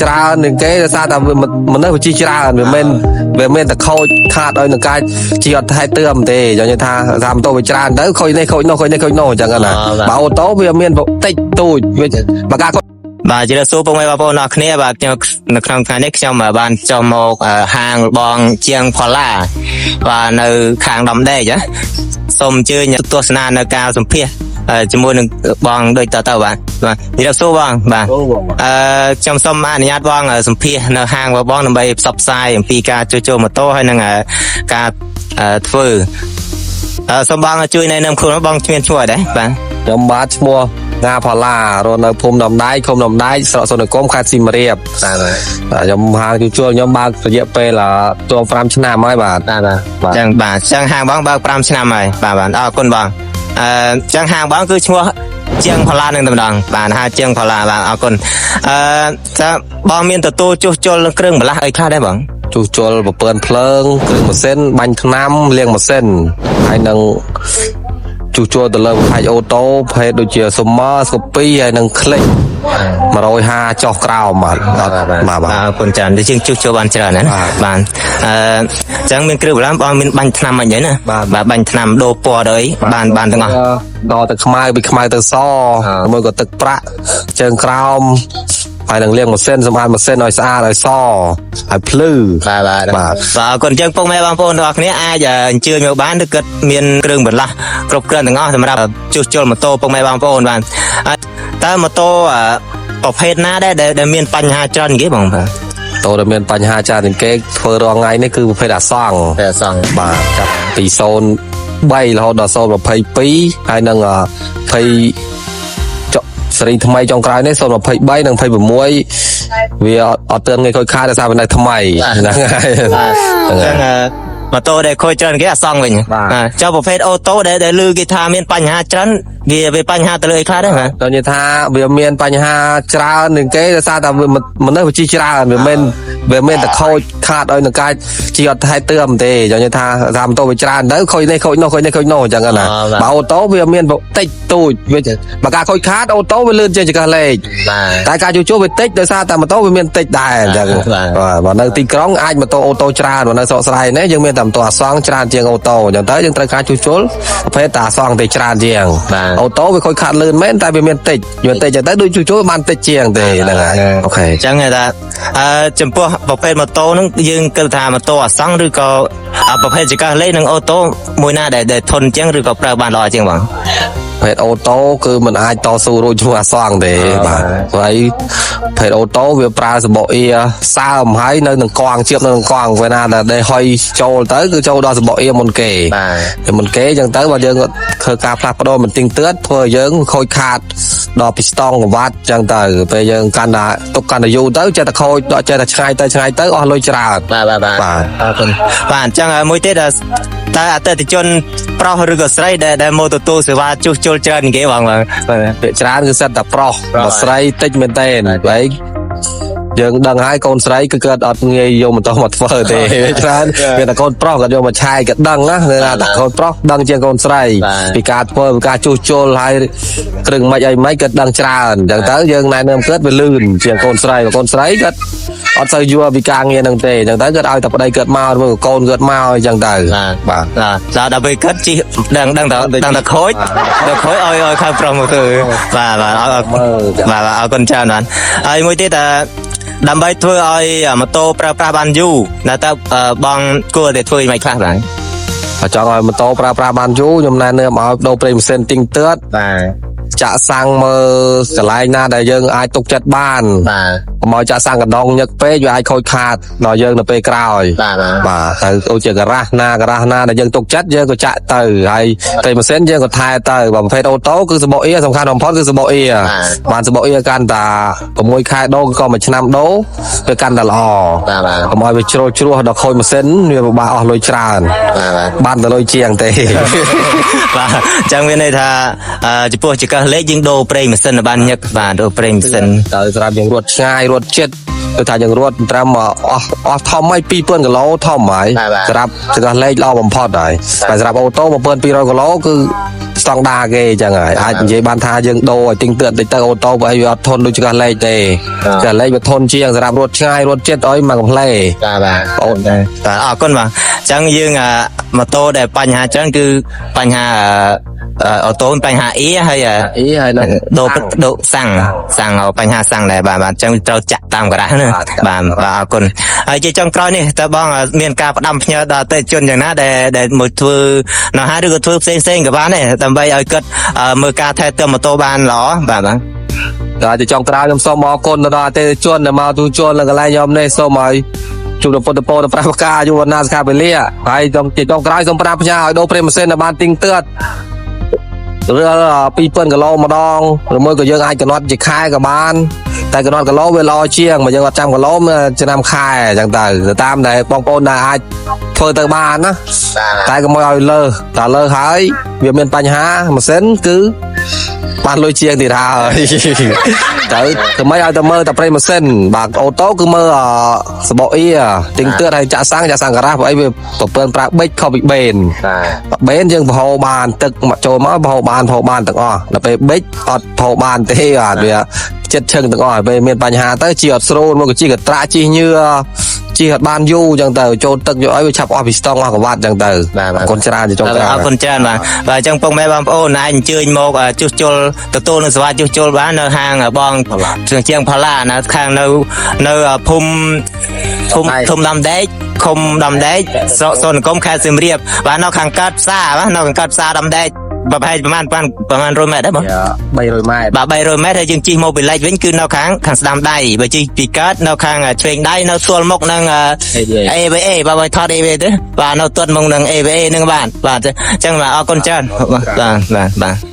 ច្រើននឹងគេដោយសារតែមនុស្សវាជិះច្រើនវាមិនតែខូចខាតឲ្យនឹងការជិះអត់ថែទឿមទេចង់និយាយថាតាមម៉ូតូវាច្រើនទៅខូចនេះខូចនោះខូចនេះខូចនោះអញ្ចឹងណាបើអូតូវាមានតិចតួចវាបើការខូច បាទជម្រាបសួរពុកម៉ែបងប្អូនអរគ្នាបាទខ្ញុំនៅក្នុងថ្ងៃនេះខ្ញុំបានចុះមកហាងលបងជាងផល្លាបាទនៅខាងដំដេកណាសូមអញ្ជើញទស្សនានៅការសម្ភាសជាមួយនឹងបងដូចតទៅបាទបាទជម្រាបសួរបងបាទអឺខ្ញុំសូមអនុញ្ញាតបងសម្ភាសនៅហាងរបស់បងដើម្បីផ្សព្វផ្សាយអំពីការជួសជុលម៉ូតូហើយនិងការធ្វើសូមបងជួយណែនាំខ្លួនបងឈ្មោះឈ្មោះអីដែរបាទ ខ្ញុំបាទឈ្មោះងាផល្លារស់នៅភូមិដំដែកឃុំដំដែកស្រុកសុនគមខេត្តសៀមរាប បាទ បាទខ្ញុំហាងជួសជុលខ្ញុំបើករយៈពេលទល់5ឆ្នាំហើយបាទ បាទបាទ បាទ ចឹងបាទចឹងហាងបងបើក5ឆ្នាំហើយបាទបាទអរគុណបងអឺចឹងហាងបងគឺឈ្មោះជាងផល្លានឹងតែម្ដងបាទហាជាងផល្លាបាទអរគុណអឺតើបងមានទទួលជួសជុលគ្រឿងបន្លាស់អីខ្លះដែរបង ជួសជុលប្រពើនភ្លើងគ្រឿងម៉ាស៊ីនបាញ់ថ្នាំលាងម៉ាស៊ីនហើយនឹងជួសជុលទៅលើប្រភេទអូតូប្រភេទដូចជាស៊ុមម៉ាស្កូពីហើយនឹងคลิก150ចុះក្រោមបាទអត់បាទបាទ អរគុណច្រើនដូចជាងជួសជុលបានច្រើនណាស់ណា បាទ បាទអឺចឹងមានគ្រឿងបន្លាស់បងមានបាញ់ថ្នាំអីហ្នឹងណា បាទ បាទបាញ់ថ្នាំដូរពណ៌ដូរអីបានបានទាំងអស់ ដល់ទៅខ្មៅពីខ្មៅទៅសមួយក៏ទឹកប្រាក់ជើងក្រោមហើយនឹងលាងម៉ាស៊ីនសម្អាតម៉ាស៊ីនឲ្យស្អាតឲ្យសឲ្យភ្លឺ បាទបាទ បាទ បាទអរគុណអញ្ចឹងពុកម៉ែបងប្អូនទាំងអស់គ្នាអាចអញ្ជើញមកបានឬគាត់មានគ្រឿងបន្លាស់គ្រប់គ្រាន់ទាំងអស់សម្រាប់ជួសជុលម៉ូតូពុកម៉ែបងប្អូនបាទហើយតើម៉ូតូប្រភេទណាដែរដែលមានបញ្ហាច្រើនគេបងបាទ តោដែលមានបញ្ហាច្រើនជាងគេធ្វើរាល់ថ្ងៃនេះគឺប្រភេទអាសង្ខ តែសង បាទចាប់ពី03រហូតដល់022ហើយនឹង20ចុសេរីថ្មីចុងក្រោយនេះ023និង26វាអត់ទាន់ងាយខូចខាតដោយសារវានៅថ្មីហ្នឹងហើយ បាទអញ្ចឹងម៉ូតូដែលខូចច្រើនគេអាសងវិញ បាទ ចុះប្រភេទអូតូដែលឮគេថាមានបញ្ហាច្រើនវាបញ្ហាទៅលើអីខ្លះដែរបាទ តើនិយាយថាវាមានបញ្ហាច្រើននឹងគេដោយសារតែវាមនុស្សវាជិះច្រើនវាមិនតែខូចខាតឲ្យនឹងការជិះអត់ថែទឿមទេចង់និយាយថាតាមម៉ូតូវាច្រើនទៅខូចនេះខូចនោះខូចនេះខូចនោះអញ្ចឹងណាបើអូតូវាមានតិចតួចវាបើការខូចខាតអូតូវាលឿនជាងចង្កឹះលេខ បាទ តែការជួសជុលវាតិចដោយសារតែម៉ូតូវាមានតិចដែរអញ្ចឹង បាទ បាទបើនៅទីក្រុងអាចម៉ូតូអូតូច្រើនបើនៅស្រុកស្រែនេះយើងមានតែម៉ូតូអាសង់ច្រើនជាងអូតូអញ្ចឹងទៅយើងត្រូវការជួសជុលប្រភេទតែអាសង់ទេច្រើនជាង បាទ អូតូវាខូចខាតលឿនមែនតែវាមានតិចវាតិចចឹងទៅដូចជួសជុលបានតិចជាងទេហ្នឹងហើយ OK អញ្ចឹងគេថាអឺចំពោះប្រភេទម៉ូតូហ្នឹងយើងគិតថាម៉ូតូអាសង់ឬក៏ប្រភេទចង្កឹះលេខនិងអូតូមួយណាដែលធន់ជាងឬក៏ប្រើបានល្អជាងបង ភេទអូតូគឺมันអាចតស៊ូរួចជាមួយអាសង់ទេបាទហើយភេទអូតូវាប្រើសបកអ៊ីសើមហើយនៅនឹងកងជៀបនៅនឹងកងពេលណាដែលហុយចូលទៅគឺចូលដល់សបកអ៊ីមុនគេ បាទ តែមុនគេអញ្ចឹងទៅបើយើងធ្វើការផ្លាស់ប្ដូរមិនទៀងទាត់ធ្វើឲ្យយើងខូចខាតដល់ពីស្តង់កវ៉ាត់អញ្ចឹងទៅពេលយើងកាន់តែទុកកាន់តែយូរទៅចេះតែខូចដល់ចេះតែឆ្ងាយទៅឆ្ងាយទៅអស់លុយច្រើន បាទបាទបាទ បាទ អរគុណបាទអញ្ចឹងហើយមួយទៀតតើអតិថិជនប្រុសឬក៏ស្រីដែលមកទទួលសេវាជួសជុលច្រើនជាងគេបងបាទបាទ ពាក្យច្រើនគឺសិតតែប្រុស ប្រុស បើស្រីតិចមែនទេហើយយើងដឹងហើយកូនស្រីគឺគាត់អត់ងាយយកមកតោះមកធ្វើទេច្រើនមានតែកូនប្រុសគាត់យកមកឆាយគាត់ដឹងណាគឺថាតែកូនប្រុសដឹងជាងកូនស្រី បាទ ពីការធ្វើពីការជួសជុលហើយគ្រឿងម៉េចអីម៉េចគាត់ដឹងច្រើនអញ្ចឹងទៅយើងណែនាំគាត់វាលឿនជាងកូនស្រីបើកូនស្រីគាត់អត់សូវយល់ពីការងារហ្នឹងទេអញ្ចឹងទៅគាត់ឲ្យតែប្តីគាត់មកឬក៏កូនគាត់មកអញ្ចឹងទៅ បាទ បាទ បាទដល់ពេលគាត់ជិះដឹងដឹងតែដឹងតែខូចដល់ខូចឲ្យខាងប្រុសមកទៅបាទបាទឲ្យឲ្យ មើលចា បាទបាទអរគុណច្រើនបាទហើយមួយទៀតដើម្បីធ្វើឲ្យម៉ូតូប្រើប្រាស់បានយូរនៅតើបងគួរតែធ្វើយ៉ាងម៉េចខ្លះបាទ បើចង់ឲ្យម៉ូតូប្រើប្រាស់បានយូរខ្ញុំណែនាំឲ្យដូរប្រេងម៉ាស៊ីនទៀងទាត់ បាទ ចាក់សាំងមើលកន្លែងណាដែលយើងអាចទុកចិត្តបាន បាទ កុំឲ្យចាក់សាំងកណ្ដងញឹកពេកវាអាចខូចខាតដល់យើងនៅពេលក្រោយ បាទបាទ បាទទៅដូចជាការ៉ាស់ណាការ៉ាស់ណាដែលយើងទុកចិត្តយើងក៏ចាក់ទៅហើយប្រេងម៉ាស៊ីនយើងក៏ថែទៅបើប្រភេទអូតូគឺសបកអ៊ីសំខាន់បំផុតគឺសបកអ៊ីបានសបកអ៊ីកាន់តែ6ខែដូរក៏មួយឆ្នាំដូរវាកាន់តែល្អ បាទបាទ កុំឲ្យវាជ្រុលជ្រោះដល់ខូចម៉ាស៊ីនវាពិបាកអស់លុយច្រើន បាទបាទ បានតែលុយជាងទេ បាទអញ្ចឹងមានន័យថាចំពោះចង្កឹះលេខយើងដូរប្រេងម៉ាស៊ីនឲ្យបានញឹកបាទដូរប្រេងម៉ាស៊ីន ទៅសម្រាប់យើងរត់ឆ្ងាយរត់ចិត្តគឺថាយើងរត់ត្រឹមអស់ធំហើយ2000គីឡូធំហើយសម្រាប់ចង្កឹះលេខល្អបំផុតហើយតែសម្រាប់អូតូ1200គីឡូគឺ ស្តង់ដារគេអញ្ចឹងហើយអាចនិយាយបានថាយើងដូរឲ្យទិញទឿនតិចទៅអូតូបើអីវាអត់ធន់ដូចចង្កេះលេខទេចង្កេះលេខវាធន់ជាងសម្រាប់រត់ឆ្ងាយរត់ចិត្តអីមកកំ pl េ បាទបាទ បងអូន បាទអរគុណបាទអញ្ចឹងយើងអាម៉ូតូដែលបញ្ហាច្រើនគឺបញ្ហាអឺអូតូបញ្ហាអ៊ីហើយអា អីហើយនឹង ដូរទឹកដូរសាំងសាំងបញ្ហាសាំងដែរបាទបាទអញ្ចឹងត្រូវចាក់តាមការ៉ាស់ណាបាទបាទអរគុណហើយជាចុងក្រោយនេះតើបងមានការផ្ដាំផ្ញើដល់អតិថិជនយ៉ាងណាដែលដែលមកធ្វើនៅហាងឬក៏ធ្វើផ្សេងផ្សេងក៏បានដែរដើម្បីឲ្យគាត់មើលការថែទាំម៉ូតូបានល្អបាទបាទ ដល់ជាចុងក្រោយខ្ញុំសូមអរគុណទៅដល់អតិថិជនដែលមកទូជននៅកន្លែងខ្ញុំនេះសូមឲ្យជួបដល់ពុទ្ធពោដល់ប្រាប្រការយុវនាសខាពលិហើយចុងជាចុងក្រោយសូមប្រាផ្ញើឲ្យដូរប្រេម៉ាស៊ីនឲ្យបានទីងទឿតឬ2000គីឡូម្ដងឬមួយក៏យើងអាចកំណត់ជាខែក៏បានតែកំណត់គីឡូវាល្អជាងបើយើងអត់ចាំគីឡូឆ្នាំខែអញ្ចឹងទៅទៅតាមដែលបងប្អូនដែលអាចធ្វើទៅបានណាតែកុំឲ្យលើសតែលើសហើយវាមានបញ្ហាម៉ាស៊ីនគឺបានលុយជាងទៀតហើយ ទៅធ្វើម៉េចឲ្យតែមើលតែប្រេម៉ាស៊ីនបាទអូតូគឺមើលអសបកអ៊ីទិញទឿតហើយចាក់សាំងចាក់សាំងការ៉ាស់ព្រោះអីវាប្រពើប្រើបិចខុសពីបេន បាទ បេនយើងប្រហោបានទឹកមកចូលមកប្រហោបានប្រហោបានទាំងអស់ដល់ពេលបិចអត់ប្រហោបានទេបាទវាចិត្តឈឹងទាំងអស់ហើយពេលមានបញ្ហាទៅជីអត់ស្រួលមកក៏ជីកត្រាក់ជីញឿជីអត់បានយូរអញ្ចឹងទៅចូលទឹកយកអីវាឆាប់អស់ពីស្តង់អស់ក្រវ៉ាត់អញ្ចឹងទៅ បាទបាទ អរគុណច្រើនជាចុងក្រោយ អរគុណច្រើនបាទបាទអញ្ចឹងពុកម៉ែបងប្អូនអាចអញ្ជើញមកជួសជុលទទួលនឹងសេវាជួសជុលបាននៅហាងបងជាងផល្លាណាខាងនៅនៅភូមិភូមិធំដាំដែកឃុំដាំដែកស្រុកសូនគមខេត្តសៀមរាបបាទនៅខាងកើតផ្សារបាទនៅខាងកើតផ្សារដាំដែកប្រហែលប្រហែលប្រហែលប្រហែល100ម៉ែត្រដែរបង 300ម៉ែត្រ បាទ300ម៉ែត្រហើយយើងជិះមកពីលិចវិញគឺនៅខាងខាងស្ដាំដៃបើជិះពីកើតនៅខាងឆ្វេងដៃនៅទល់មុខនឹង AVA បាទបើថត AVA ទៅបាទនៅទាត់មុខនឹង AVA នឹងបាទបាទអញ្ចឹងបាទអរគុណច្រើនបាទបាទបាទ។